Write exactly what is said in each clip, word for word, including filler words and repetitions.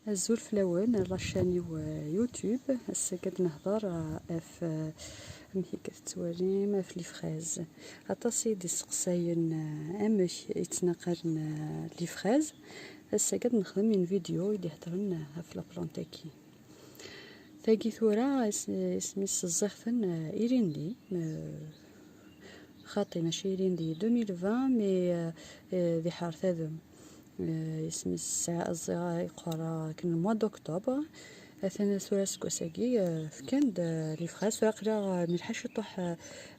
Azul fell-awen, la chaîne-iw, euh, YouTube. Ass-agi ad nehḍer, euh, ɣef, euh, amek i tettwalim, ɣef les fraises. Aṭas i d-iseqsayen, euh, amek i ttnaqalen, euh, les fraises. Ass-agi ad nexdem une vidéo i d-iheddren, euh, ɣef la plante-agi. Tagi tura is-, isem-is ẓẓiɣ-ten, euh, ilindi, euh, xaṭi mačči ilindi deux mille vingt, mais, euh, euh, di ḥart adem. Eh, isem-is ẓẓiɣ yeqqar akken le mois d'octobre. Atan tura aseggas-agi, eh, fkan-d, eh, les fraises. Tura aql-aɣ, eh, nelḥa ciṭuḥ, eh,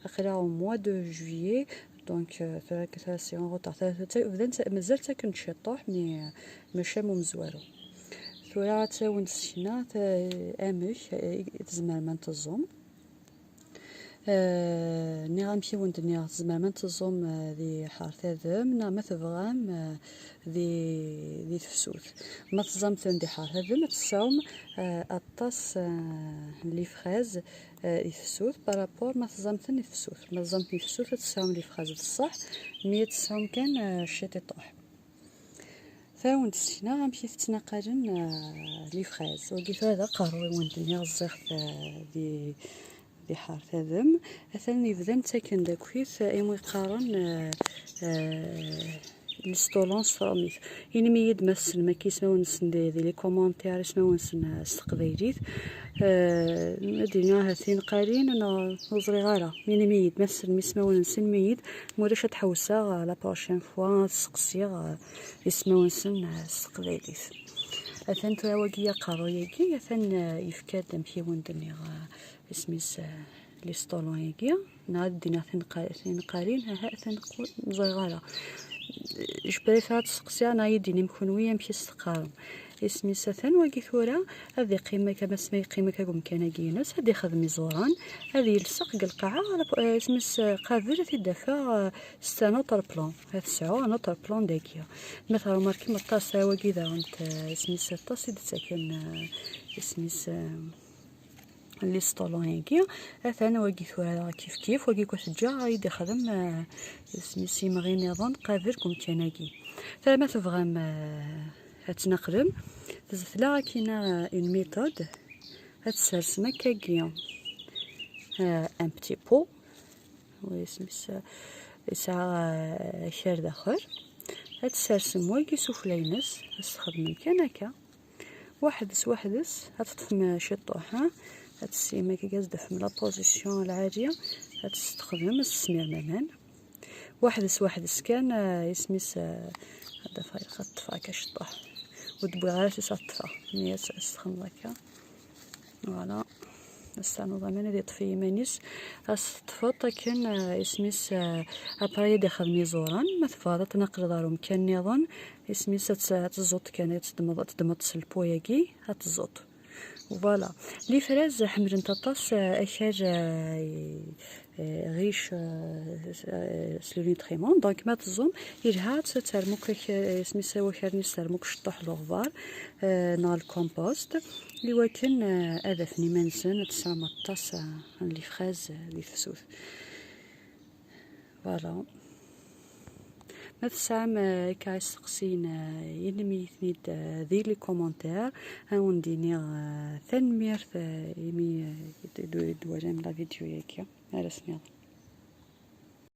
aql-aɣ au mois de juillet. Donc, eh, tura, tura c'est en retard. Tura, tura, bdan tta-, mazal ttaken-d ciṭuḥ, mais, eh, mačči am umezwaru. Tura ad tt-awen-d-ssekneɣ, ta-, amek, eh, i tzemrem ad teẓẓum. Eh, nniɣ amek i wen-d-nniɣ, tzemrem ad teẓẓum, eh, di ḥart adem, neɣ ma tebɣam, eh, di, di tefsut. Ma teẓẓam-ten di ḥart adem, ad tesɛum, eh, aṭas, eh, n les fraises, eh, di tefsut, par rapport ma teẓẓam-ten di tefsut. Ma teẓẓam-ten di tefsut, ad tesɛum les fraises d ṣṣeḥ, mi ad tesɛum kan, eh, ciṭiṭuḥ. Tura ad wen-d-ssekneɣ amek i tettnaqalen, eh, les fraises. Wagi tura d aqerruy i wen-d-nniɣ ẓẓiɣ-t, eh, di, di ḥart adem. Atan yebdan ttaken-d akkit, eh, imi qqaren, eh, eh, les stolons s tṛumit. Inim-iyi-d ma tessnem akka ismawen-nsen di, di les commentaires, ismawen-nsen, eh, s teqbaylit. Eh, ad d-iniɣ ahat tinqalin, neɣ ur ẓriɣ ara. Inim-iyi-d ma tessnem ismawen-nsen, inim-iyi-d. Ma ulac ad ḥewseɣ, eh, la prochaine fois ad seqsiɣ, eh, ismawen-nsen, eh, s teqbaylit. Atan tura wagi aqerruy-agi, atan, eh, yefka-d amek i wen-d-nniɣ, eh, isem-is, eh, les stolons-agi. Neɣ ad d-iniɣ tinqa-, tinqalin, aha, atan qu-, ur ẓriɣ ara. Je préfère ad tseqsiɣ neɣ ad yi-d-tinim kenwi amek i s-teqqarem. Isem-is atan wagi tura, ad iqqim akka, ma asmi yeqqim akka deg umkan-agi-ines, ad ixdem iẓuran, ad yelseq deg lqaɛa, eh, isem-is, eh, qabel ad t-id-afeɣ, eh, s un autre plan. Ad sɛuɣ un autre plan dagi. Ma tṛumarkim aṭas, ah, wagi daɣen, eh, isem-is aṭas i d-ttaken, eh, isem-is, eh, les stolons-agi. Atan wagi tura kif kif, wagi akk teǧǧa ad yi-d-ixdem, eh, isem-is imɣi nniḍen qabel deg umkan-agi. Tura ma tebɣam, eh, ad tnaqlem, tezfel-aɣ akkin, eh, une méthode. Ad tsersem akkagi, eh, un petit pot. Wa isem-is, eh, yesɛa, eh, akal daxel. Ad tsersem wagi sufella-ines, ad s-txedmem kan akka. Weḥd-s, weḥd-s, ad teṭṭfem ciṭuḥ, ha? Ad tessim akka, ad s-d-tafem la position lɛali, ad testexdem, ad s-tesmirem aman. Weḥd-s, weḥd-s kan, eh, isem-is, eh, ad d-afeɣ, ilaq ad ṭṭfeɣ akka ciṭuḥ. Ur d-wwiɣ ara s ad ṭṭfeɣ, mi as-, as-texdmeḍ akka. Voilà. Ad s-ternuḍ aman ad iṭṭef i yiman-is. Ad s-teṭṭfeḍ akken, eh, isem-is, eh, après ad ixdem iẓuran. Ma tebɣiḍ ad tnaqleḍ ɣer umkan nniḍen, isem-is ad tt-, ad teẓẓuḍ kan, ad teddmeḍ, ad teddmeḍ s lpo-agi, ad teẓẓuḍ. Voilà. Les fraises ḥemmlent aṭas, eh, akal, eh, eh, riche, eh, s, eh, s les nutriments. Donc, ma teẓẓum, yelha ad termuk ak-, eh, isem-is wakal-nni s termuk ciṭuḥ luɣbar, eh, neɣ le compost. Iwakken, eh, ad afen iman-nsen, ad tesɛum aṭas, eh, n les fraises, eh, di tefsut. Voilà. Ma tesɛam, eh, akka isteqsiyen, eh, inim-iyi-ten-id, eh, di les commentaires. Ad wen-d-iniɣ, eh, tanemmirt, eh, imi, eh, d-, d-, d-twalam la vidéo-agi. Ar ass nniḍen.